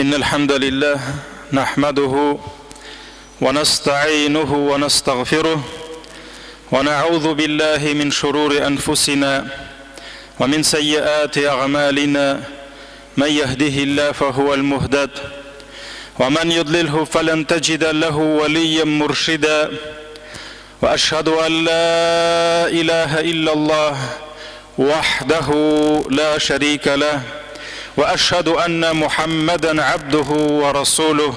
إن الحمد لله نحمده ونستعينه ونستغفره ونعوذ بالله من شرور أنفسنا ومن سيئات أعمالنا من يهده الله فهو المهدد ومن يضلله فلن تجد له وليا مرشدا وأشهد أن لا إله إلا الله وحده لا شريك له وأشهد أن محمدا عبده ورسوله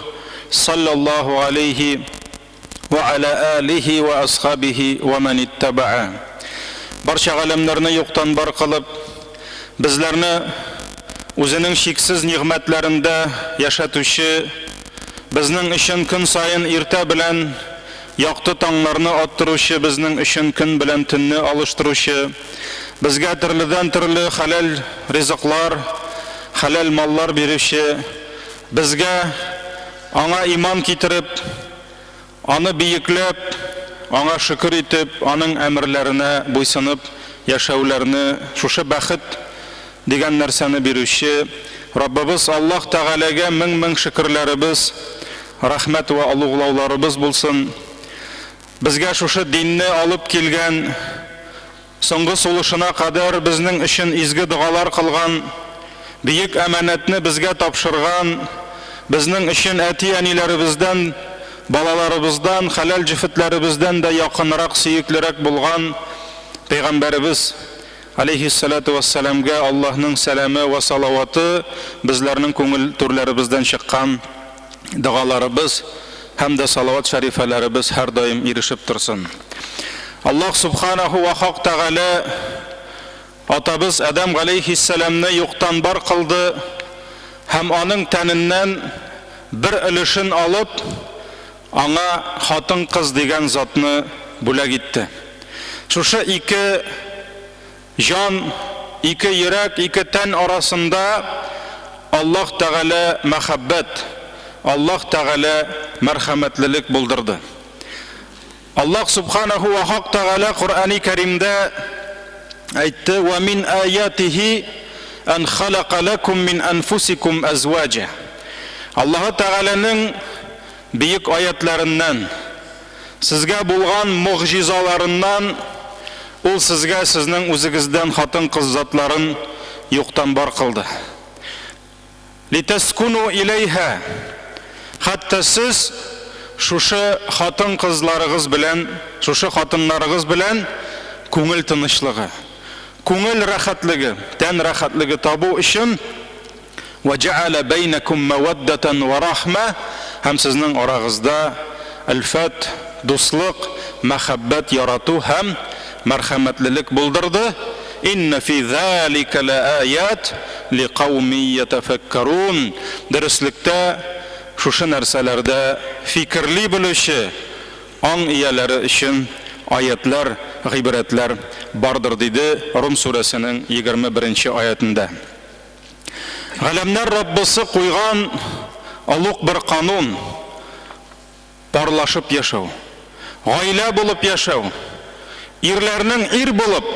صلى الله عليه وعلى آله وأصحابه ومن اتبعه Барча галәмнәрне юктан бар кылып, безләрне үзенең чиксез нигъмәтләрендә яшәтүче, безнең өчен көн саен иртә белән якты таңнарны аттыручы, безнең өчен көн белән төнне алыштыручы, безгә төрледән-төрле хәләл ризыклар, хәләл маллар бирүче, безгә Аңа иман китереп, Аны биекләп, Аңа шөкер итеп, Аның әмерләренә буйсынып яшәүләрне, шушы бәхет дигән нәрсәне бирүче Раббыбыз Аллаһ Тәгаләгә мең-мең шөкерләребез, рәхмәт вә олуглауларыбыз булсын. Безгә шушы динне алып килгән, соңгы сулышына кадәр безнең өчен изге догалар кылган, бөек әманәтне безгә тапшырган, безнең өчен әти-әниләребездән, балаларыбыздан, хәләл җефетләребездән дә якынрак, сөеклерәк булган Пәйгамбәребез, алейһиссәлату вәссәламгә Аллаһның сәламе вә салаваты, безләрнең күңел түрләребездән чыккан догаларыбыз һәм дә салават шәрифәләребез һәрдаим ирешеп торсын. Аллаһ Субханаху вә Хак Тәгалә атабыз Адәм галәйһиссәламне юктан бар кылды һәм аның тәненнән бер өлешен алып, аңа хатын-кыз дигән затны бүләк итте. Шушы ике җан, ике йөрәк, ике тән арасында Аллаһ Тәгалә мәхәббәт, Аллаһ Тәгалә мәрхәмәтлелек булдырды. Аллаһ Субханаху ва Хак Тәгалә Коръәни Кәримдә әйтте: "Ва мин аятихи ан халака лакум мин анфусикум әзваҗа". Аллаһ Тәгаләнең бөек аятларыннан, сезгә булган могҗизаларыннан ул сезгә сезнең үзегездән хатын-кыз затларын юктан бар кылды. Литәскуну иләйһә, хәтта сез шушы хатын-кызларыгыз белән, шушы хатыннарыгыз белән күңел тынычлыгы, күңел рәхәтлеге, тән рәхәтлеге табу өчен, вә җәалә бәйнәкүм мәвәддәтән вә рахмә, һәм сезнең арагызда өлфәт, дуслык, мәхәббәт, ярату һәм мәрхәмәтлелек булдырды, Инна фи залика ләаят ликауми ятәфәккәрун, Дөреслектә, шушы нәрсәләрдә фикерли белүче аң ияләре өчен аятьләр, гыйбрәтләр бардыр, диде Рум сүрәсенең 21 нче аятендә. Галәмнәр Раббысы куйган олуг бер канун, парлашып яшәү, гаилә булып яшәү, ирләрнең ир булып,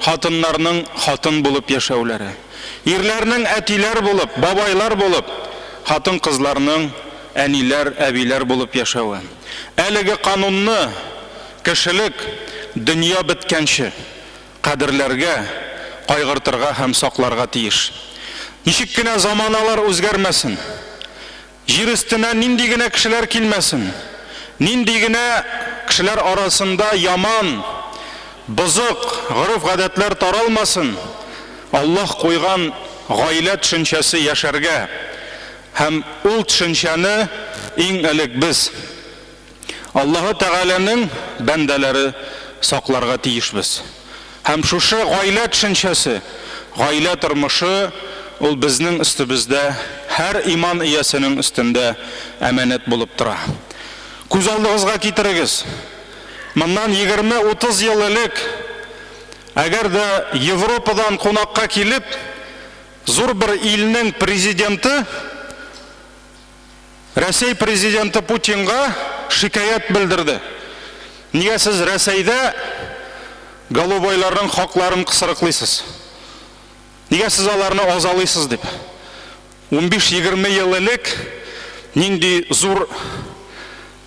хатыннарның хатын булып яшәүләре, ирләрнең әтиләр булып, бабайлар булып, хатын-кызларның әниләр, әбиләр булып яшәве. Әлеге канунны кешелек дөнья беткәнче кадерләргә, кайгыртырга һәм сакларга тиеш. Ничек кенә заманалар үзгәрмәсен, Җир өстенә нинди генә кешеләр килмәсен, нинди генә кешеләр арасында яман, бозык гореф-гадәтләр таралмасын, Аллаһ куйган гаилә төшенчәсе яшәргә һәм ул төшенчәне иң элек без, Аллаһы Тәгаләнең бәндәләре, сакларга тиешбез. Һәм шушы гаилә төшенчәсе, гаилә тормышы ул безнең өстебездә, һәр иман иясенең өстендә әманәт булып тора. Күз алдыгызга китерегез, моннан егерме-утыз ел элек, әгәр дә Европадан кунакка килеп, зур бер илнең президенты, Рәсәй президенты Путинга шикаять белдерде. Нигә сез Рәсәйдә голубойларның хакларын кысрыклыйсыз? Нигә сез аларны азалыйсыз дип. 15-20 ел элек нинди зур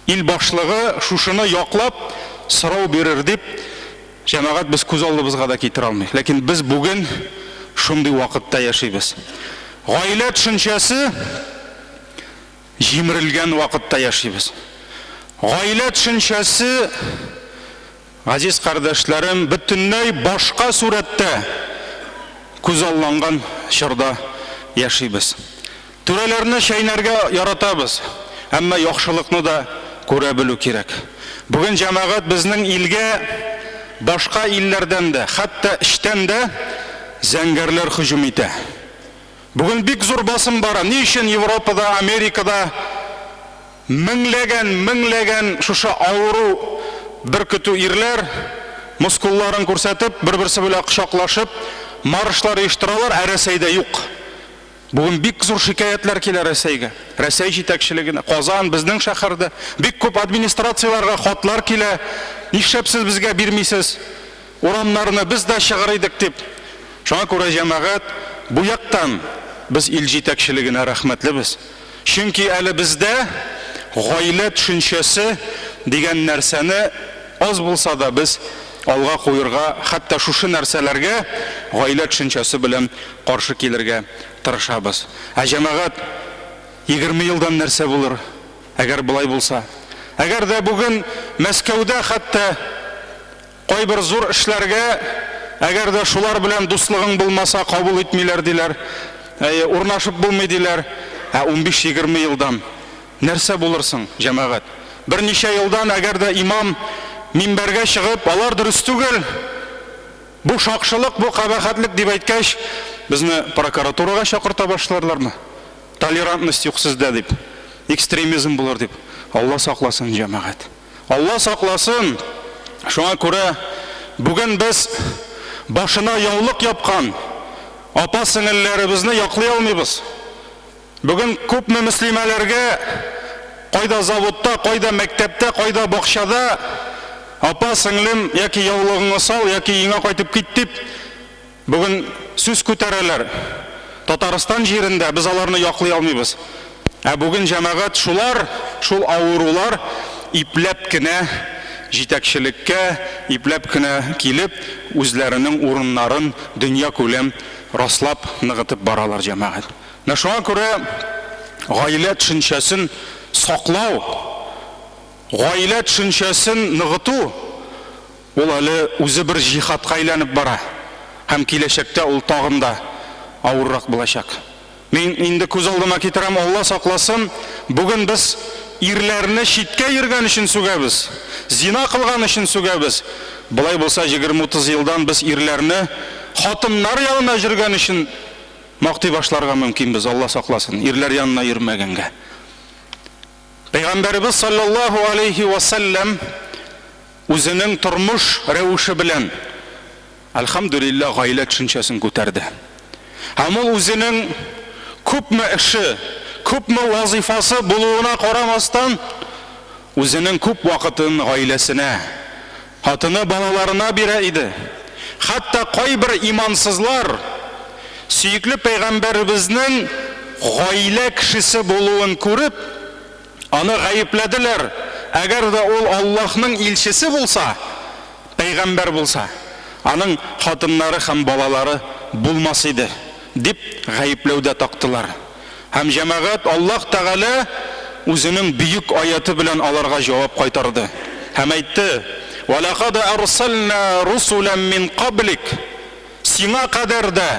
ил башлыгы шушыны яклап сорау бирер дип, җәмәгать без күз алдыбызга да китерә алмый. Ләкин без бүген шундый вакытта яшибез. Гаилә төшенчәсе җимерелгән вакытта яшибез. Гаилә төшенчәсе, газиз кардәшләрем, бөтенләй башка сурәттә күзалланган чорда яшибез. Түрәләрне чәйнәргә яратабыз, әмма яхшылыкны да күрә белү кирәк. Бүген җәмәгать безнең илгә башка илләрдән дә, хәтта эчтән дә зәңгәрләр һөҗүм итә. Бүген бик зур басым бара. Ни өчен Европада, Америкада меңләгән, меңләгән шушы авыру бер көтү ирләр мускулларын күрсәтеп, бер-берсе белән кочаклашып, маршлар оештыралар, ә Рәсәйдә юк? Бүген бик зур шикаятьләр килә Рәсәйгә, Рәсәй җитәкчелегенә, Казан, безнең шәһәрдә. Бик күп администрацияләргә хатлар килә, нишләп сез безгә бирмисез урамнарны, без дә чыгыр идек дип. Шуңа күрә, җәмәгать, бу яктан без ил җитәкчелегенә рәхмәтлебез. Чөнки әле бездә гаилә төшенчәсе дигән нәрсәне аз булса да без алга куерга, хәтта шушы нәрсәләргә гаилә төшенчәсе белән каршы килергә тырышабыз. Ә җәмәгать, 20 елдан нәрсә булыр, әгәр болай булса? Әгәр дә бүген Мәскәүдә хәтта кайбер зур эшләргә, әгәр дә шулар белән дуслыгың булмаса, кабул итмиләр диләр, әйе, урнашып булмый диләр, ә унбиш-егерме елдан нәрсә булыр соң, җәмәгать? Берничә елдан, әгәр дә имам минбәргә чыгып, алар дөрес түгел, бу шакшылык, бу кабахәтлек дип әйткәч, безне прокуратурага чакырта башларлармы? Толерантность юк сездә дип, экстремизм булыр дип. Алла сакласын, җәмәгать. Алла сакласын, шуңа күрә бүген без башына яулык япкан апа-сеңелләребезне яклый алмыйбыз. Бүген күпме мөслимәләргә кайда заводта, кайда мәктәптә, кайда бакчада апа, сеңлем, яки яулыгыңны сал, яки өеңә кайтып кит дип бүген сүз күтәрәләр. Татарстан җирендә без аларны яклый алмыйбыз. Ә бүген җәмәгать шулар, шул авырулар ипләп кенә җитәкчелеккә, ипләп кенә килеп, үзләренең урыннарын дөньякүләм раслап, ныгытып баралар, җәмәгать. Менә шуңа күрә гаилә төшенчәсен саклау, гаилә төшенчәсен ныгыту, ул әле үзе бер җиһадка әйләнеп бара һәм киләчәктә ул тагын да авыррак булачак. Мин инде күз алдыма китерәм, Алла сакласын, бүген без ирләрне читкә йөргән өчен сүгәбез, зина кылган өчен сүгәбез. Болай булса, егерме-утыз елдан без ирләрне хатыннар янына йөргән өчен мактый башларга мөмкинбез, Алла сакласын, ирләр янына йөрмәгәнгә. Пәйгамбәребез салләллаһу алейһи вә сәлләм үзенең тормыш рәвеше белән, әлхәмдүлилләһ, гаилә төшенчәсен күтәрде. Һәм ул үзенең күпме эше, күпме вазыйфасы булуына карамастан, үзенең күп вакытын гаиләсенә, хатыны, балаларына бирә иде. Хәтта кайбер имансызлар сөекле пәйгамбәребезнең гаилә кешесе булуын күреп, аны гаепләделәр, әгәр дә ул Аллаһның илчесе булса, пәйгамбәр булса, аның хатыннары һәм балалары булмас иде, дип гаепләү дә тактылар. Һәм җәмәгать Аллаһ Тәгалә Үзенең бөек аяте белән аларга җавап кайтарды һәм әйтте, Вә ләкад әрсәлнә русулән мин каблик, Сиңа кадәр дә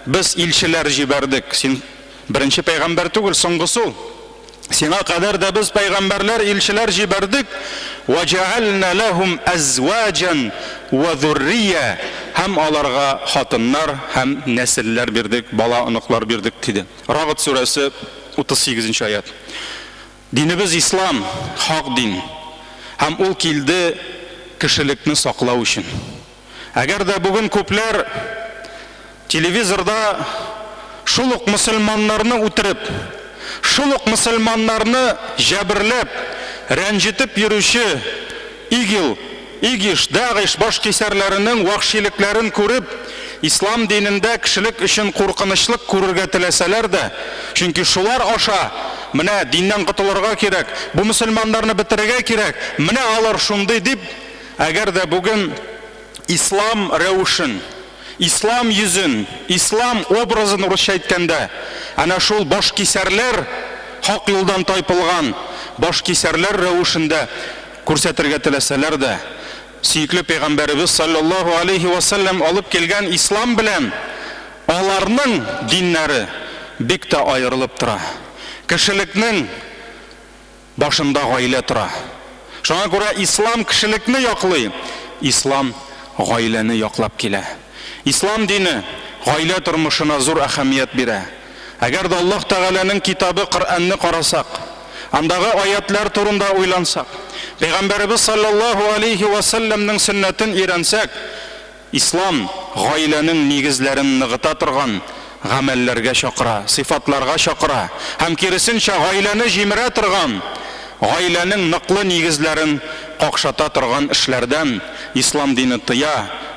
без илчеләр җибәрдек, син беренче пәйгамбәр түгел, соңгысы ул. Сиңа кадәр дә без пәйгамбәрләр, илчеләр җибәрдек, Вә җәгальнә ләһум әзваҗән вә зуррия, һәм аларга хатыннар һәм нәселләр бирдек, бала-оныклар бирдек, диде. Рагд сүрәсе, 38 нче аять. Динебез ислам, хак дин. Һәм ул килде кешелекне саклау өчен. Әгәр дә бүген күпләр телевизорда шул ук мөселманнарны үтереп, шул ук мөселманнарны җәберләп, рәнҗетеп йөрүче ИГИЛ, ИГИШ, ДАГЫШ башкисәрләренең вәхшилекләрен күреп, Ислам динендә кешелек өчен куркынычлык күрергә теләсәләр дә, чөнки шулар аша, менә диннән котылырга кирәк, бу мөселманнарны бетерергә кирәк, менә алар шундый дип, әгәр дә бүген Ислам рәвешен, Ислам йөзен, Ислам образын урысча әйткәндә, әнә шул башкисәрләр, хак юлдан тайпылган башкисәрләр рәвешендә күрсәтергә теләсәләр дә, сөекле пәйгамбәребез салләллаһу алейһи вә сәлләм алып килгән Ислам белән аларның диннәре бик тә аерылып тора. Кешелекнең башында гаилә тора. Шуңа күрә ислам кешелекне яклый, ислам гаиләне яклап килә. Ислам дине гаилә тормышына зур әһәмият бирә. Әгәр дә Аллаһ Тәгаләнең китабы Коръәнне карасак, андагы аятьләр турында уйлансак, Пәйгамбәребез салләллаһу алейһи вә сәлләмнең сөннәтен өйрәнсәк, Ислам гаиләнең нигезләрен ныгыта торган гамәлләргә чакыра, сыйфатларга чакыра һәм, киресенчә, гаиләне җимерә торган, гаиләнең ныклы нигезләрен какшата торган эшләрдән ислам дине тыя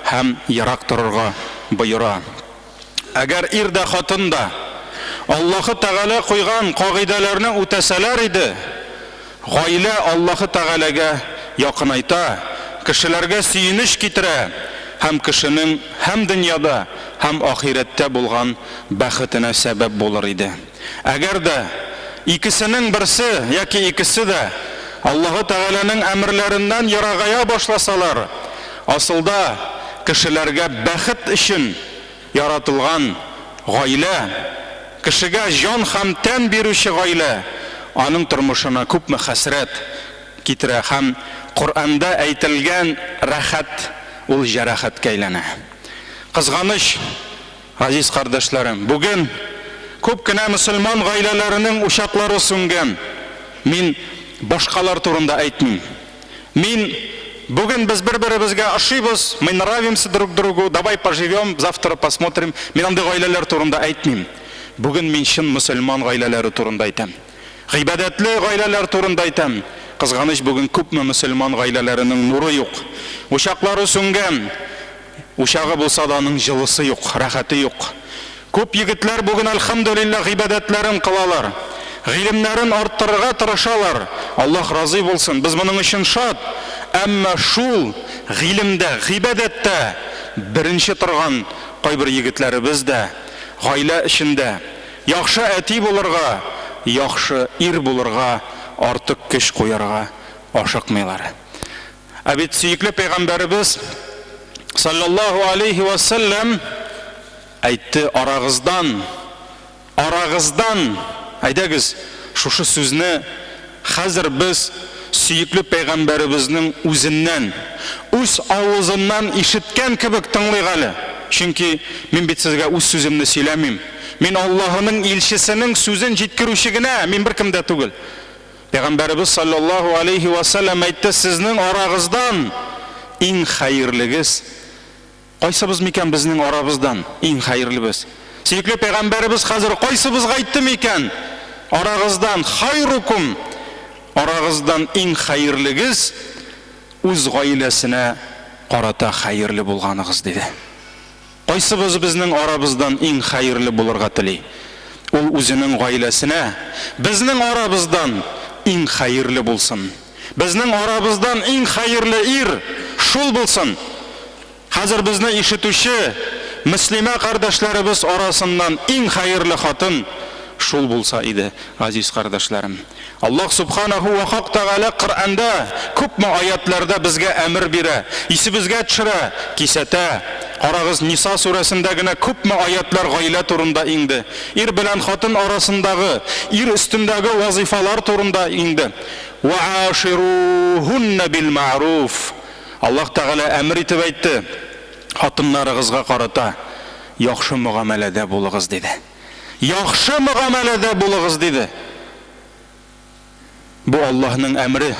һәм ерак торырга боера. Әгәр ир дә, хатын да Аллаһы Тәгалә куйган кагыйдәләрне үтәсәләр иде, гаилә Аллаһы Тәгаләгә якынайта, кешеләргә сөенеч китерә һәм кешенең һәм дөньяда, һәм ахирәттә булган бәхетенә сәбәп булыр иде. Әгәр дә икесенең берсе яки икесе дә Аллаһы Тәгаләнең әмерләреннән ерагая башласалар, асылда кешеләргә бәхет өчен яратылган гаилә, кешегә җан һәм тән бирүче гаилә, аның тормышына күпме хәсрәт китерә һәм Коръәндә әйтелгән рәхәт ул җәрәхәткә әйләнә. Кызганыч, газиз кардәшләрем, бүген күп кенә мөселман гаиләләренең учаклары сүнгән. Мин башкалар турында әйтмим. Мин, Бүген без бер-беребезгә ошыйбыз, мы нравимся друг другу, давай поживем, завтра посмотрим. Мин андый гаиләләр турында әйтмим. Бүген мин чын мөселман гаиләләре турында әйтәм. Гыйбадәтле гаиләләр турында әйтәм. Кызганыч, бүген күпме мөселман гаиләләренең нуры юк. Учаклары сүнгән. Учагы булса да аның җылысы юк, рәхәте юк. Күп егетләр бүген, әлхәмдүлилләһ, гыйбадәтләрен кылалар, гыйлемнәрен арттырырга тырышалар, Аллаһ разый булсын, без моның өчен шат. Әмма шул гыйлемдә, гыйбадәттә беренче торган кайбер егетләребез дә гаилә эчендә яхшы әти булырга, яхшы ир булырга артык көч куярга ашыкмыйлар. Ә бит сөекле пәйгамбәребез саллаллаһу алейһи вә сәлләм әйтте, арагыздан, арагыздан, әйдәгез, шушы сүзне хәзер без сөекле пәйгамбәребезнең үзеннән, үз авызыннан ишеткән кебек тыңлыйк әле. Чөнки мин бит сезгә үз сүземне сөйләмим. Мин Аллаһының илчесенең сүзен җиткерүче генә, мин беркем дә түгел. Пәйгамбәребез салләллаһу алейһи вә сәлләм әйтте, Сезнең арагыздан иң хәерлегез кайсыбыз микән безнең арабыздан иң хәерлебез? Сөекле пәйгамбәребез хәзер кайсыбызга әйтте микән? Арагыздан хайрукум, арагыздан иң хәерлегез үз гаиләсенә карата хәерле булганыгыз, диде. Кайсыбыз безнең арабыздан иң хәерле булырга тели? Ул үзенең гаиләсенә, Безнең арабыздан иң хәерле булсын! Безнең арабыздан иң хәерле ир шул булсын! Хәзер безне ишетүче мөслимә кардәшләребез арасыннан иң хәерле хатын шул булса иде, газиз кардәшләрем. Аллаһ Сүбхәнәһү вә Хак Тәгалә Коръәндә күпме аятьләрдә безгә әмер бирә, исебезгә төшерә, кисәтә. Карагыз, Ниса сүрәсендә генә күпме аятьләр гаилә турында иңде. Ир белән хатын арасындагы, ир өстендәге вазыйфалар турында иңде. Вә аширухуннә бил мәгъруф. Аллаһ Тәгалә әмер итеп әйтте, хатыннарыгызга карата яхшы мөгамәләдә булыгыз, диде. Яхшы мөгамәләдә булыгыз, диде. Бу Аллаһның әмере.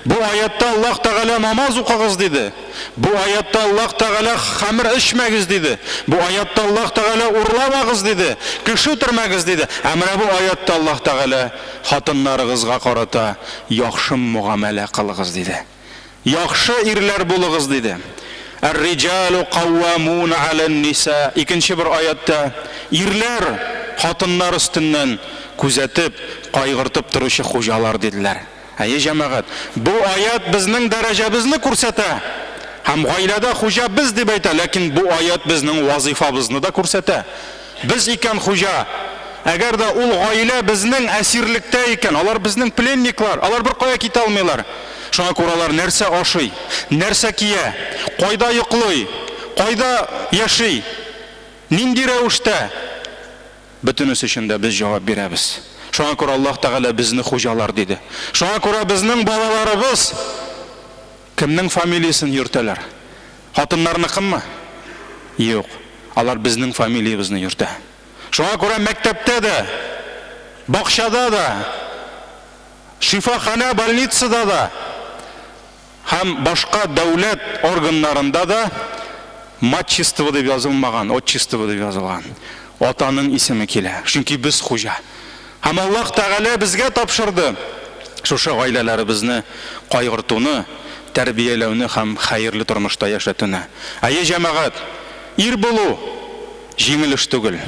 Бу аятта Аллаһ Тәгалә намаз укыгыз диде. Бу аятта Аллаһ Тәгалә хәмер эчмәгез диде. Бу аятта Аллаһ Тәгалә урламагыз диде. Кеше үтермәгез диде. Ә менә бу аятта Аллаһ Тәгалә хатыннарыгызга карата яхшы мөгамәлә кылыгыз диде. Яхшы ирләр булыгыз, диде. Әр-риҗалу каввамуна алән-ниса. Икенче бер аятьтә, Ирләр хатыннар өстеннән күзәтеп, кайгыртып торучы хуҗалар, диделәр. Әйе, җәмәгать, бу аять безнең дәрәҗәбезне күрсәтә һәм гаиләдә хуҗа без дип әйтә, ләкин бу аять безнең вазыйфабызны да күрсәтә. Без икән хуҗа. Әгәр дә ул гаилә безнең әсирлектә икән, алар безнең пленниклар, алар беркая китә алмыйлар. Шуңа күрә алар нәрсә ашый, нәрсә кия, кайда йоклый, кайда яши, нинди рәвештә, бөтенесе өчен дә без җавап бирәбез. Шуңа күрә Аллаһ Тәгалә безне хуҗалар диде. Шуңа күрә безнең балаларыбыз кемнең фамилиясен йөртәләр? Хатыннарныкынмы? Юк, алар безнең фамилиябезне йөртә. Шуңа күрә мәктәптә дә, бакчада да, шифаханә, больницада да һәм башка дәүләт органнарында да матчество дип язылмаган, отчество дип язылган. Атаның исеме килә. Чөнки без хуҗа. Һәм Аллаһ Тәгалә безгә тапшырды шушы гаиләләребезне кайгыртуны, тәрбияләүне һәм хәерле тормышта яшәтүне. Әйе, җәмәгать, ир булу җиңел эш түгел.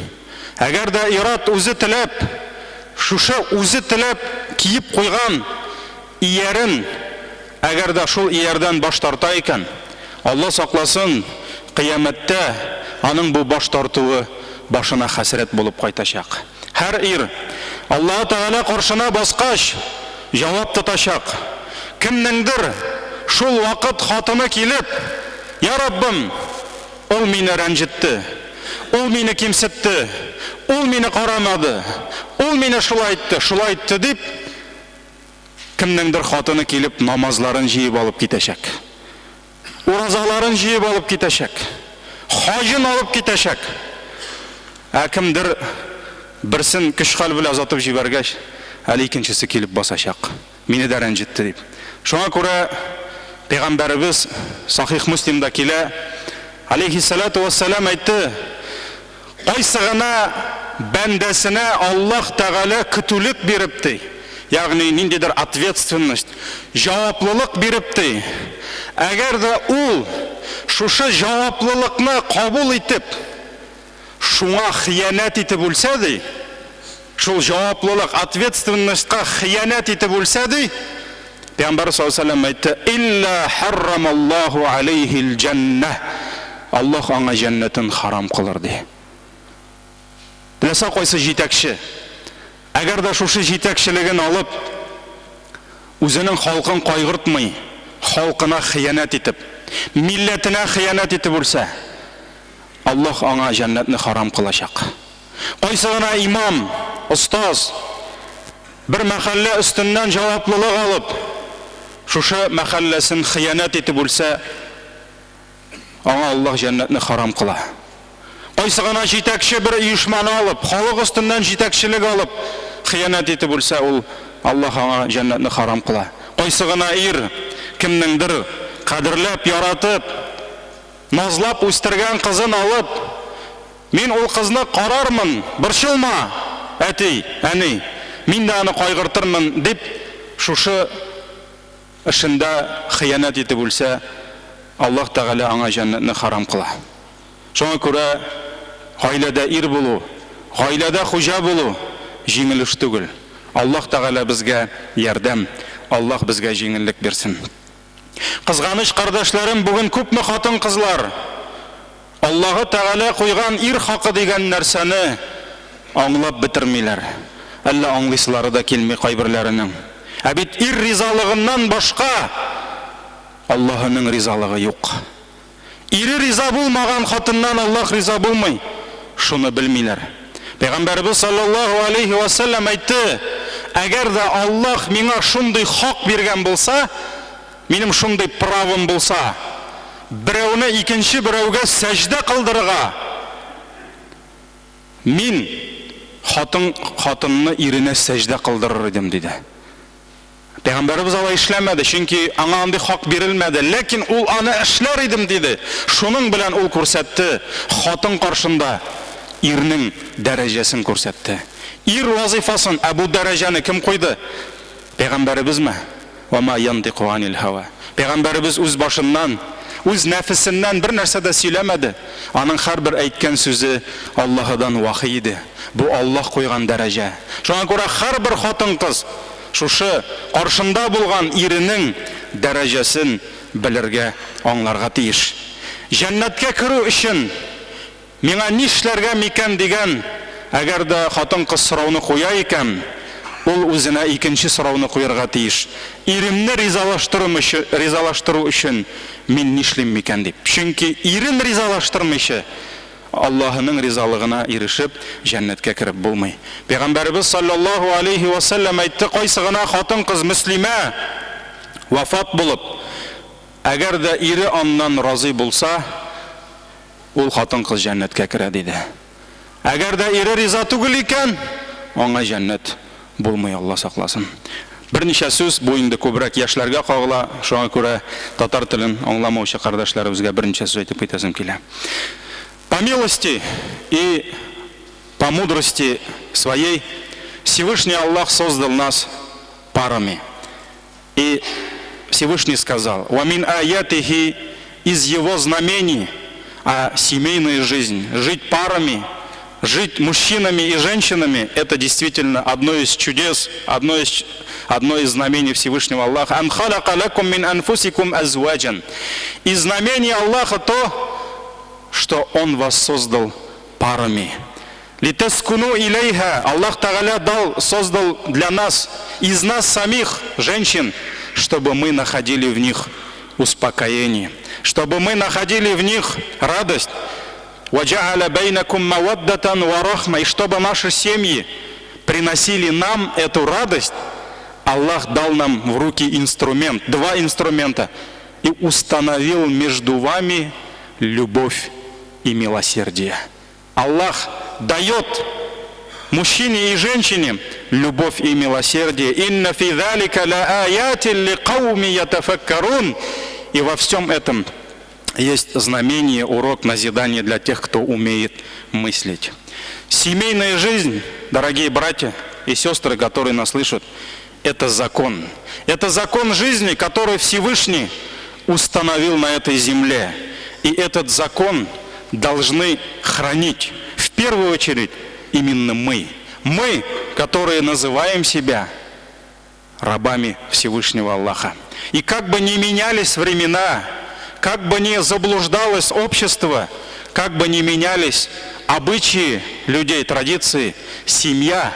Әгәр дә ир-ат үзе теләп, шушы үзе теләп киеп куйган иярен, әгәр дә шул иярдән баш тарта икән, Алла сакласын, кыямәттә аның бу баш тартуы башына хәсрәт булып кайтачак. Һәр ир, Аллаһы Тәгалә каршына баскач, җавап тотачак. Кемнеңдер шул вакыт хатыны килеп, Йа Раббым, ул мине рәнҗетте, ул мине кимсетте, ул мине карамады, ул мине шулай итте, шулай итте, дип, кемнеңдер хатыны килеп намазларын җыеп алып китәчәк. Уразаларын җыеп алып китәчәк. Хаҗын алып китәчәк. Ә кемдер берсен көч-хәл белән озатып җибәргәч, әле икенчесе килеп басачак. Мине дә рәнҗетте дип. Шуңа күрә пәйгамбәребез Сахих Муслимда килә, алейхиссалату вассалам әйтте, Кайсы гына бәндәсенә Аллаһ Тәгалә көтүлек биреп ди, ягъни ниндидер ответственность, җаваплылык биреп ди, әгәр дә ул шушы җаваплылыкны кабул итеп, шуңа хыянәт итеп үлсә ди, шул җаваплылык, ответственностька хыянәт итеп үлсә ди, Пәйгамбәр саллаллаһу алейһи ва сәлләм әйтте, Илля харрамаллаһу алейһил җәннә. Аллаһ аңа җәннәтен харам кылыр, ди. Теләсә кайсы җитәкче, әгәр дә шушы җитәкчелеген алып, үзенең халкын кайгыртмый, халкына хыянәт итеп, милләтенә хыянәт итеп үлсә, Аллаһ аңа җәннәтне харам кылачак. Кайсы гына имам, остаз бер мәхәллә өстеннән җаваплылык алып, шушы мәхәлләсен хыянәт итеп үлсә, аңа Аллаһ җәннәтне харам кыла. Кайсы гына җитәкче бер оешманы алып, халык өстеннән җитәкчелек алып, хыянәт итеп үлсә, ул Аллаһ аңа җәннәтне харам кыла. Кайсы гына ир кемнеңдер кадерләп, яратып, назлап үстергән кызын алып, Мин ул кызны карармын, борчылма, әти, әни, мин дә аны кайгыртырмын, дип, шушы эшендә хыянәт итеп үлсә, Аллаһ Тәгалә аңа җәннәтне харам кыла. Шуңа күрә гаиләдә ир булу, гаиләдә хуҗа булу җиңел эш түгел. Аллаһ Тәгалә безгә ярдәм, Аллаһ безгә җиңеллек бирсен. Кызганыч, кардәшләрем, бүген күпме хатын-кызлар Аллаһы Тәгалә куйган ир хакы дигән нәрсәне аңлап бетермиләр. Әллә аңлыйсылары да килми кайберләренең. Ә бит ир ризалыгыннан башка Аллаһының ризалыгы юк. Ире риза булмаган хатыннан Аллаһ риза булмый. Шуны белмиләр. Пәйгамбәребез саллаллаһу алейһи ва сәлләм әйтте, Әгәр дә Аллаһ миңа шундый хак биргән булса, минем шундый правым булса, берәүне икенче берәүгә сәҗдә кылдырырга, мин хатын хатынны иренә сәҗдә кылдырыр идем, диде. Пәйгамбәребез алай эшләмәде, чөнки аңа андый хак бирелмәде. Ләкин ул аны эшләр идем, диде. Шуның белән ул күрсәтте, хатын каршында ирнең дәрәҗәсен күрсәтте. Ир вазыйфасын, ә бу дәрәҗәне кем куйды? Пәйгамбәребезме? Ва ма янтыйку анил һава. Пәйгамбәребез үз башыннан, үз нәфесеннән бер нәрсә дә сөйләмәде. Аның һәрбер әйткән сүзе Аллаһыдан вахи иде. Бу Аллаһ куйган дәрәҗә. Шуңа күрә һәрбер хатын-кыз шушы каршында булган иренең дәрәҗәсен белергә, аңларга тиеш. Җәннәткә керү өчен миңа нишләргә микән дигән, әгәр дә хатын-кыз сорауны куя икән, ул үзенә икенче сорауны куярга тиеш, Иремне ризалаштыру өчен мин нишлим микән дип. Чөнки ирен ризалаштырмыйча, Аллаһының ризалыгына ирешеп, җәннәткә кереп булмый. Пәйгамбәребез салләллаһу алейһи вә сәлләм әйтте, кайсы гына хатын-кыз мөслимә вафат булып, әгәр дә ире аннан разый булса, ул хатын-кыз җәннәткә керә, диде. Әгәр дә ире риза түгел икән, аңа җәннәт булмый, Алла сакласын. Берничә сүз, бу инде күбрәк яшьләргә кагыла, шуңа күрә татар телен аңламаучы кардәшләребезгә берничә сүз әйтеп китәсем килә. По милости и по мудрости своей Всевышний Аллах создал нас парами. И Всевышний сказал: «Ва мин аятихи» из его знамений, а семейная жизнь, жить парами, жить мужчинами и женщинами, это действительно одно из чудес, одно из знамений Всевышнего Аллаха. «Ан халяка лакум мин анфусикум азваджан». И знамение Аллаха то, что Он вас создал парами. Литаскуну илейха. Аллах Тагаля дал, создал для нас, из нас самих, женщин, чтобы мы находили в них успокоение, чтобы мы находили в них радость. Ваджа'аля бейнакум маваддатан ва рахма. И чтобы наши семьи приносили нам эту радость, Аллах дал нам в руки инструмент, два инструмента, и установил между вами любовь и милосердие. Аллах дает мужчине и женщине любовь и милосердие. Инна фи залика ла аятин ли кауми ятафаккарун. И во всем этом есть знамение, урок, назидание для тех, кто умеет мыслить. Семейная жизнь, дорогие братья и сестры, которые нас слышат, это закон. Это закон жизни, который Всевышний установил на этой земле. И этот закон должны хранить в первую очередь именно мы. Мы, которые называем себя рабами Всевышнего Аллаха. И как бы ни менялись времена, как бы ни заблуждалось общество, как бы ни менялись обычаи людей, традиции, семья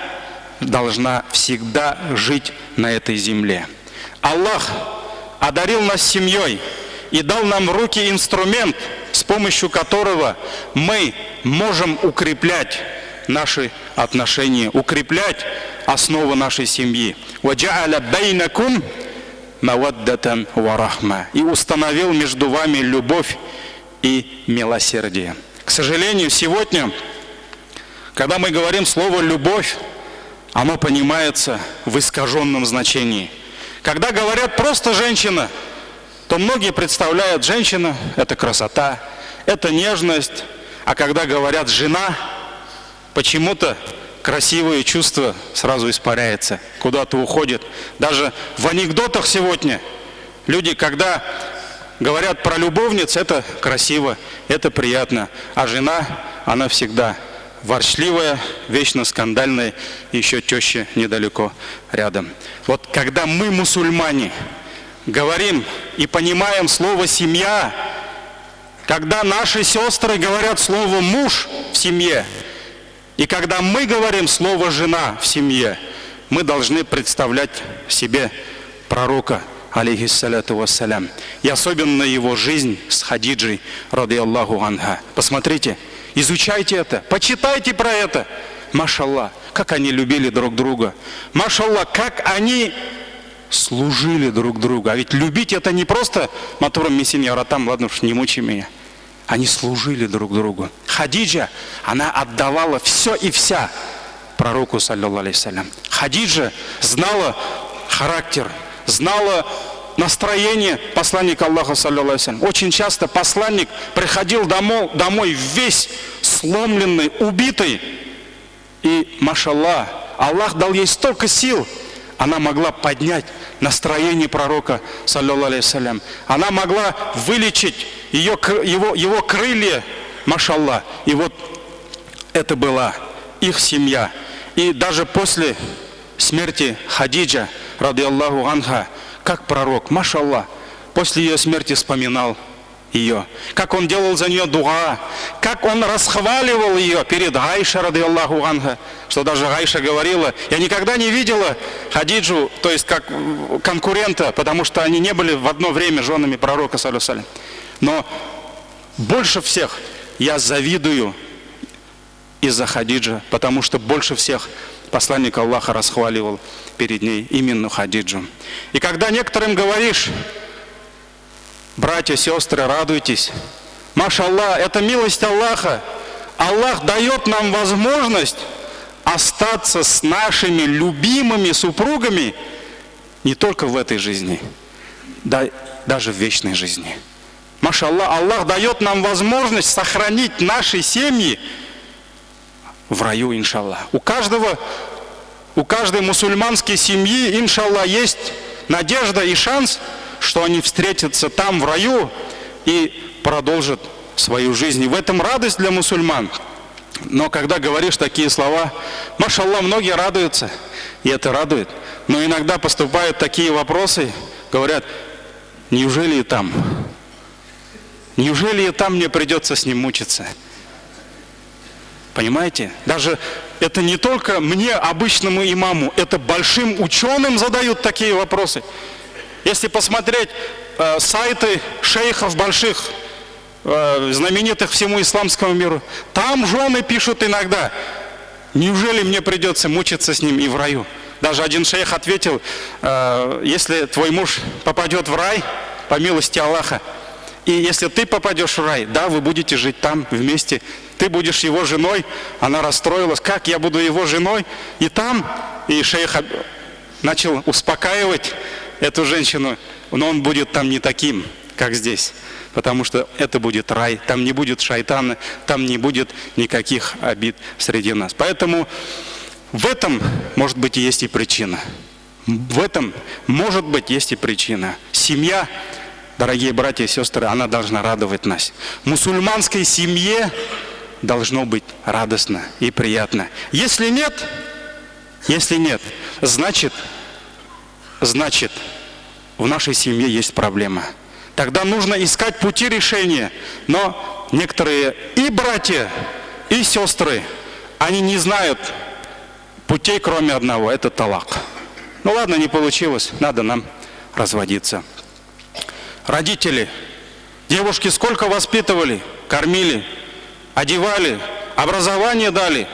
должна всегда жить на этой земле. Аллах одарил нас семьей и дал нам в руки инструмент, с помощью которого мы можем укреплять наши отношения, укреплять основу нашей семьи. «Ваджа'аля бейнакум маваддатан ва рахма». И установил между вами любовь и милосердие. К сожалению, сегодня, когда мы говорим слово «любовь», оно понимается в искаженном значении. Когда говорят просто «женщина», то многие представляют женщина – это красота, это нежность. А когда говорят «жена», почему-то красивые чувства сразу испаряются, куда-то уходят. Даже в анекдотах сегодня люди, когда говорят про любовниц, это красиво, это приятно. А жена, она всегда ворчливая, вечно скандальная, еще теща недалеко рядом. Вот когда мы, мусульмане, говорим и понимаем слово «семья», когда наши сестры говорят слово «муж» в семье, и когда мы говорим слово «жена» в семье, мы должны представлять себе пророка, алейхиссаляту вассалям, и особенно его жизнь с Хадиджей, радиаллаху анха. Посмотрите, изучайте это, почитайте про это. Машаллах, как они любили друг друга. Машаллах, как они служили друг другу. А ведь любить это не просто матурым мин сине яратам, ладно уж, не мучай меня. Они служили друг другу. Хадиджа, она отдавала все и вся пророку, саллаллаху алейхи. Хадиджа знала характер, знала настроение посланника Аллаха, саллаллаху алейхи. Очень часто посланник приходил домой весь сломленный, убитый. И, машаллах, Аллах дал ей столько сил. Она могла поднять настроение пророка, саллаллаху алейхи. Она могла вылечить его крылья, машаллах. И вот это была их семья. И даже после смерти Хадиджа, радиаллаху анха, как пророк, машаллах, после ее смерти вспоминал ее. Как он делал за нее дуа, как он расхваливал ее перед Айшей, радиаллаху анха, что даже Айша говорила, я никогда не видела Хадиджу, то есть как конкурента, потому что они не были в одно время женами пророка, саллаллаху алейхи. Но больше всех я завидую из-за Хадиджи, потому что больше всех посланник Аллаха расхваливал перед ней именно Хадиджу. И когда некоторым говоришь, братья, сестры, радуйтесь, машаллах, это милость Аллаха. Аллах дает нам возможность остаться с нашими любимыми супругами не только в этой жизни, да, даже в вечной жизни. Машаллах, Аллах дает нам возможность сохранить наши семьи в раю, иншаллах. У каждой мусульманской семьи, иншаллах, есть надежда и шанс, что они встретятся там, в раю, и продолжат свою жизнь. И в этом радость для мусульман. Но когда говоришь такие слова, машаллах, многие радуются, и это радует. Но иногда поступают такие вопросы, говорят, неужели и там? Неужели и там мне придется с ним мучиться? Понимаете? Даже это не только мне, обычному имаму, это большим ученым задают такие вопросы. Если посмотреть сайты шейхов больших, знаменитых всему исламскому миру, там жены пишут иногда, неужели мне придется мучиться с ним и в раю? Даже один шейх ответил, если твой муж попадет в рай, по милости Аллаха, и если ты попадешь в рай, да, вы будете жить там вместе, ты будешь его женой. Она расстроилась, как я буду его женой? И там, и шейх начал успокаивать эту женщину, но он будет там не таким, как здесь, потому что это будет рай, там не будет шайтана, там не будет никаких обид среди нас. Поэтому в этом, может быть, есть и причина. В этом, может быть, есть и причина. Семья, дорогие братья и сестры, она должна радовать нас. Мусульманской семье должно быть радостно и приятно. Если нет, значит, в нашей семье есть проблема. Тогда нужно искать пути решения. Но некоторые и братья, и сестры, они не знают путей, кроме одного, это талак. Ну ладно, не получилось, надо нам разводиться. Родители, девушки сколько воспитывали, кормили, одевали, образование дали,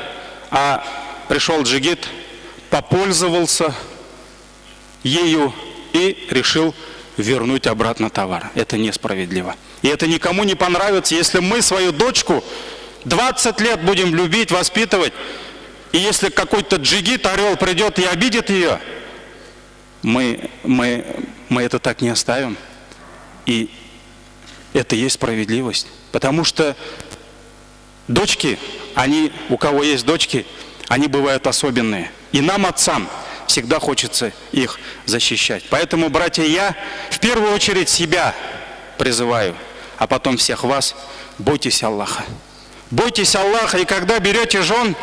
а пришел джигит, попользовался ею и решил вернуть обратно товар. Это несправедливо. И это никому не понравится, если мы свою дочку 20 лет будем любить, воспитывать, и если какой-то джигит, орел придет и обидит ее, мы это так не оставим. И это и есть справедливость. Потому что дочки, они, у кого есть дочки, они бывают особенные. И нам, отцам, всегда хочется их защищать. Поэтому, братья, я в первую очередь себя призываю, а потом всех вас, бойтесь Аллаха. Бойтесь Аллаха, и когда берете жен,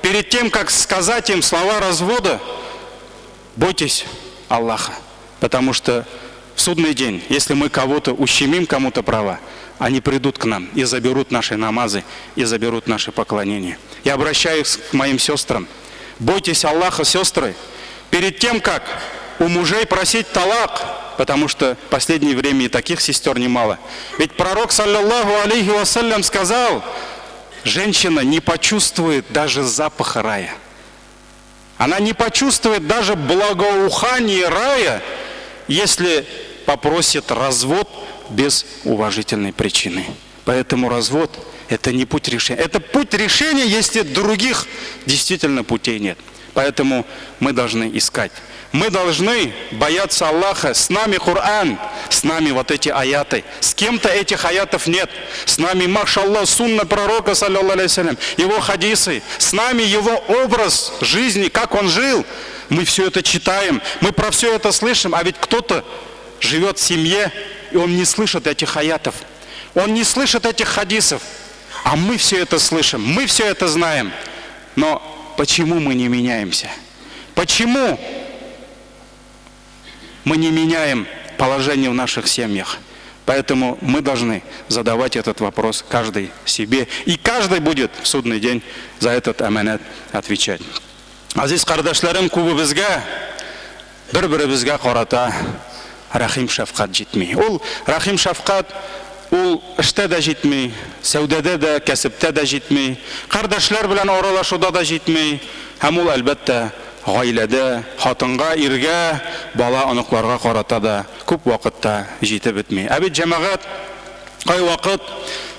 перед тем, как сказать им слова развода, бойтесь Аллаха. Потому что в судный день, если мы кого-то ущемим, кому-то права, они придут к нам и заберут наши намазы, и заберут наши поклонения. Я обращаюсь к моим сестрам. Бойтесь Аллаха, сестры, перед тем, как у мужей просить талак, потому что в последнее время и таких сестер немало. Ведь пророк, саллаллаху алейхи вассалям, сказал, женщина не почувствует даже запаха рая. Она не почувствует даже благоухание рая, если попросит развод без уважительной причины. Поэтому развод – это не путь решения. Это путь решения, если других действительно путей нет. Поэтому мы должны искать. Мы должны бояться Аллаха. С нами Коран. С нами вот эти аяты. С кем-то этих аятов нет. С нами, машаллах, сунна пророка, саллаллаху алейхи его хадисы. С нами его образ жизни, как он жил. Мы все это читаем, мы про все это слышим, а ведь кто-то живет в семье, и он не слышит этих аятов. Он не слышит этих хадисов. А мы все это слышим, мы все это знаем. Но почему мы не меняемся? Почему мы не меняем положение в наших семьях? Поэтому мы должны задавать этот вопрос каждый себе. И каждый будет в судный день за этот аманат отвечать. Газиз кардәшләрем, күбебезгә бер-беребезгә карата рәхим шәфкать җитми. Ул рәхим шәфкать ул эштә дә җитми, сәүдәдә дә, кәсептә дә җитми, кардәшләр белән аралашуда да җитми, һәм ул, әлбәттә, гаиләдә хатынга, иргә, бала, оныкларга карата да күп вакытта җитеп бетми. Ә бит җәмәгать кайвакыт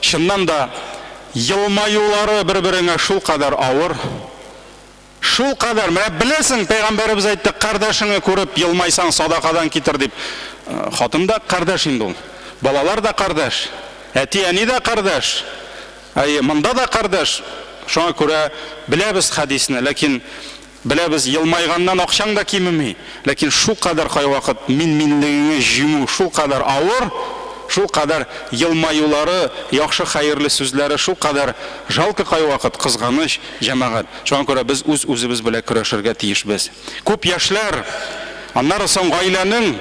чыннан да елмаюлары бер-береңә шулкадәр авыр, Шулкадәр, менә беләсең, пәйгамбәребез әйтте, кардәшеңне күреп елмайсаң, садакадан китер дип. Хатын да кардәш инде ул. Балалар да кардәш. Әти-әни дә кардәш. Әйе, монда да кардәш. Шуңа күрә беләбез хәдисне, ләкин беләбез, елмайганнан акчаң да кимеми. Ләкин шулкадәр кайвакыт мин-минлегеңне җиңү шулкадәр авыр, шулкадәр елмаюлары, яхшы хәерле сүзләре шулкадәр жалко кайвакыт, кызганыч, җәмәгать. Шуңа күрә без үз-үзебез белән көрәшергә тиешбез. Күп яшьләр аннары соң гаиләнең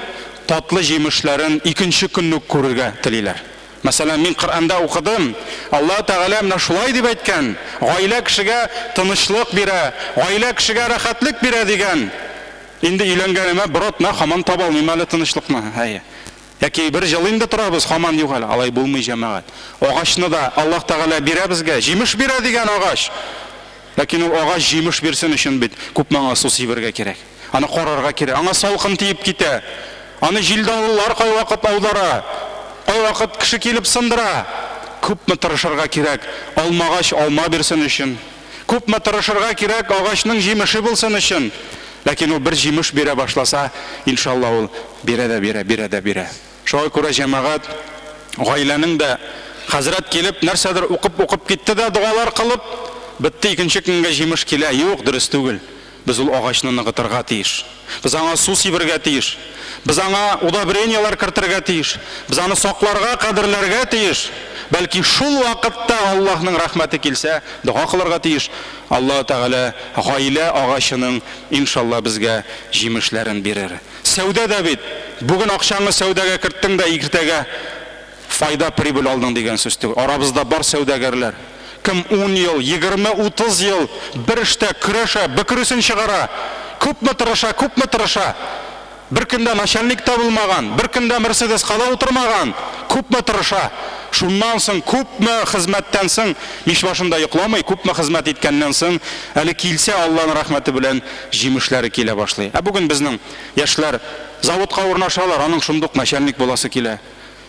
татлы җимешләрен икенче көнне үк күрергә телиләр. Мәсәлән, мин Коръәндә укыдым, Аллаһ Тәгалә менә шулай дип әйткән, гаилә кешегә тынычлык бирә, гаилә кешегә рәхәтлек бирә дигән. Инде өйләнгәнемә бер атна, һаман таба алмыйм әле тынычлыкны. Әйе. Яки бер җыл инде торабыз, һаман юк әле. Алай булмый, җәмәгать. Агачны да Аллаһ Тәгалә бирә безгә, җимеш бирә дигән агач. Ләкин ул агач җимеш бирсен өчен бит күпме аңа су сибергә кирәк. Аны карарга кирәк. Аңа салкын тиеп китә. Аны җил-давыллар кайвакыт аудара. Кайвакыт кеше килеп сындыра. Күпме тырышырга кирәк, алмагач алма бирсен өчен. Күпме тырышырга кирәк, агачның җимеше булсын өчен. Ләкин ул бер җимеш бирә башласа, иншалла, ул бирә дә бирә, бирә дә бирә. Шуңа күрә, җәмәгать, гаиләнең дә хәзрәт килеп, нәрсәдер укып-укып китте дә, догалар кылып, бетте, икенче көнгә җимеш килә. Юк, дөрес түгел. Без ул агачны ныгытырга тиеш. Без аңа су сибергә тиеш. Без аңа удобрениеләр кертергә тиеш. Без аны сакларга, кадерләргә тиеш. Бәлки шул вакытта Аллаһның рәхмәте килсә, дога кылырга тиеш. Аллаһ Тәгалә гаилә агачының, иншалла, безгә җимешләрен бирер. Сәүдә дә бит, бүген акчаңны сәүдәгә керттең дә, иртәгә файда, прибыль алдың дигән сүз түгел. Арабызда бар сәүдәгәрләр. Кем ун ел, 20, 30 ел бер эштә көрәшә, бөкресен чыгара. Күпме тырыша, күпме тырыша. Бер көндә начальник та булмаган, бер көндә Мерседеска да утырмаган. Күпме тырыша. Шуннан соң күпме хезмәттән соң, мич башында йокламый, күпме хезмәт иткәннән соң, әле килсә Алланың рәхмәте белән җимешләре килә башлый. Ә бүген безнең яшьләр заводка урнашалар, аның шундук начальник буласы килә.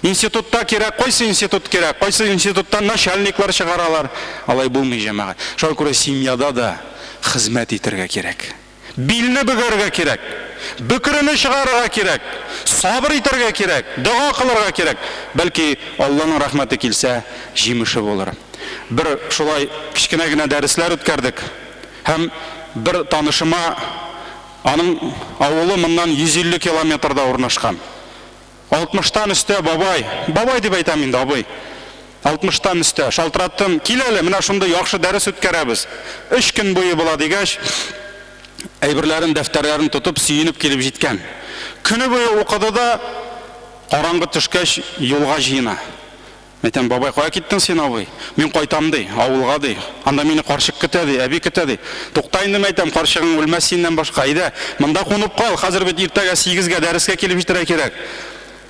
Институтта кирәк, кайсы институт кирәк, кайсы институттан начальниклар чыгаралар. Алай булмый, җәмәгать. Шуңа күрә семьяда да хезмәт итәргә кирәк. Билне бөгәргә кирәк. Бөкрене чыгарырга кирәк. Сабыр итәргә кирәк. Дога кылырга кирәк. Бәлки, Алланың рәхмәте килсә, җимеше булыр. Бер шулай кечкенә генә дәресләр үткәрдек. Һәм бер танышыма, аның авылы моннан 150 километрда урнашкан. Алтмыштан өстә бабай, бабай дип әйтәм инде, абый. Алтмыштан өстә. Шалтыраттым, кил әле, менә шундый яхшы дәрес үткәрәбез. Өч көн буе була дигәч, әйберләрен, дәфтәрләрен тотып, сөенеп килеп җиткән. Көне буе укыды да, караңгы төшкәч, юлга җыена. Әйтәм, бабай, кая киттең син, абый? Мин кайтам, ди, авылга, ди. Анда мине карчык көтә, ди, әби көтә, ди. Тукта инде, мәйтәм, карчыгың үлмәс синнән башка. Әйдә, монда кунып кал, хәзер бит иртәгә сигезгә дәрескә килеп җитәргә кирәк.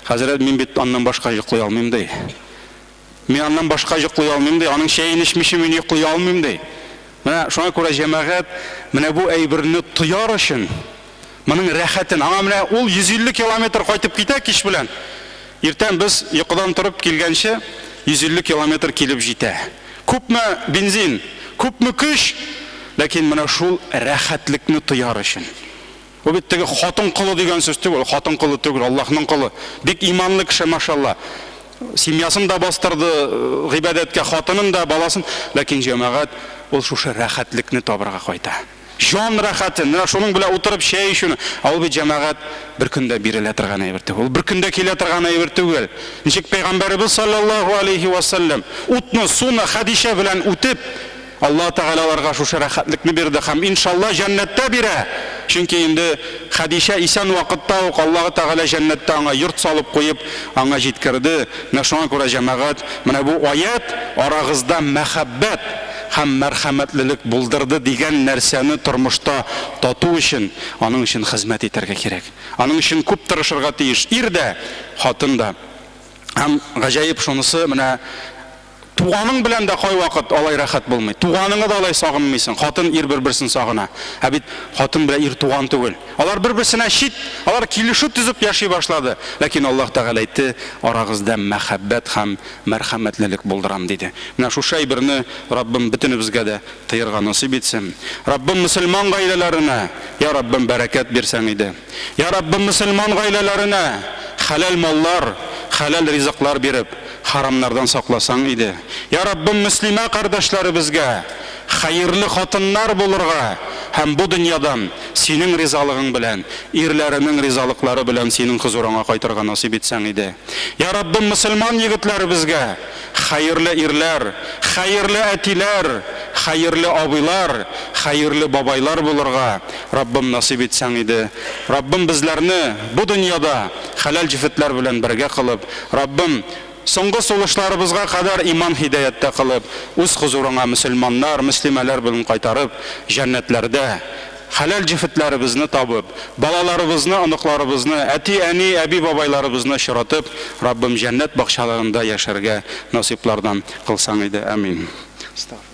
Хәзрәт, мин бит аннан башка йоклый алмыйм, ди. Мин аннан башка йоклый алмыйм, ди. Аның чәен эчмичә мин йоклый алмыйм, ди. Менә шуңа күрә, җәмәгать, менә бу әйберне тояр өчен, моның рәхәтен, аңа менә ул 150 километр кайтып китә кич белән. Иртән без йокыдан торып килгәнче 150 километр килеп җитә. Күпме бензин, күпме көч, ләкин менә шул рәхәтлекне тояр өчен. Ул бит теге хатын колы дигән сүз түгел, хатын колы түгел, Аллаһның колы. Бик иманлы кеше, машалла. Семьясын да бастырды гыйбадәткә, хатынын да, баласын. Ләкин җәмәгать ул шушы рәхәтлекне табырга кайта. Җан рәхәтен, менә шуның белән утырып чәй эчүне. Ә ул бит җәмәгать бер көндә бирелә торган әйбер түгел. Ул бер көндә килә торган әйбер түгел. Ничек пәйгамбәребез саллаллаһу алейһи ва сәлләм утны, суны Хәдичә белән үтеп, Аллаһ Тәгалә аларга шушы рәхәтлекне бирде һәм, иншалла, җәннәттә бирә. Чөнки инде Хәдичә исән вакытта ук Аллаһы Тәгалә җәннәттә аңа йорт салып куеп, аңа җиткерде. Менә шуңа күрә, җәмәгать, менә бу аять арагызда мәхәббәт һәм мәрхәмәтлелек булдырды дигән нәрсәне тормышта тату өчен, аның өчен хезмәт итәргә кирәк. Аның өчен күп тырышырга тиеш ир дә, хатын да. Һәм гаҗәеп шунысы, менә Туганың белән дә кайвакыт алай рәхәт булмый. Туганыңы да алай сагынмыйсың. Хатын, ир бер-берсен сагына. Ә бит хатын белән ир туган түгел. Алар бер-берсенә чит, алар килешү төзеп яши башлады. Ләкин Аллаһ Тәгалә әйтте, арагызда мәхәббәт һәм мәрхәмәтлелек булдырам, диде. Менә шушы әйберне Раббым бөтенебезгә дә тыерга насыйп итсен. Раббым мөселман гаиләләренә, я Раббым, бәрәкәт бирсәң иде. Я Раббым, мөселман гаиләләренә хәләл маллар, хәләл ризыклар биреп, харамнардан сакласаң иде. Я Раббым, мөслимә кардәшләребезгә хәерле хатыннар булырга һәм бу дөньядан Синең ризалыгың белән, ирләренең ризалыклары белән Синең хозурыңа кайтырга насыйп итсәң иде. Я Раббым, мөселман егетләребезгә хәерле ирләр, хәерле әтиләр, хәерле абыйлар, хәерле бабайлар булырга Раббым насыйп итсәң иде. Раббым безләрне бу дөньяда хәләл җефетләр белән бергә кылып, Раббым, соңгы сулышларыбызга кадәр иман-һидаяттә кылып, үз хозурыңа мөселманнар, мөслимәләр белн кайтарып, җәннәтләрдә хәләл җефетләребезне табып, балаларыбызны, оныкларыбызны, әти-әни, әби-бабайларыбызны очратып, Раббым җәннәт бакчаларында яшәргә насыйплардан кылсаң иде. Әмин. Астагфирулла.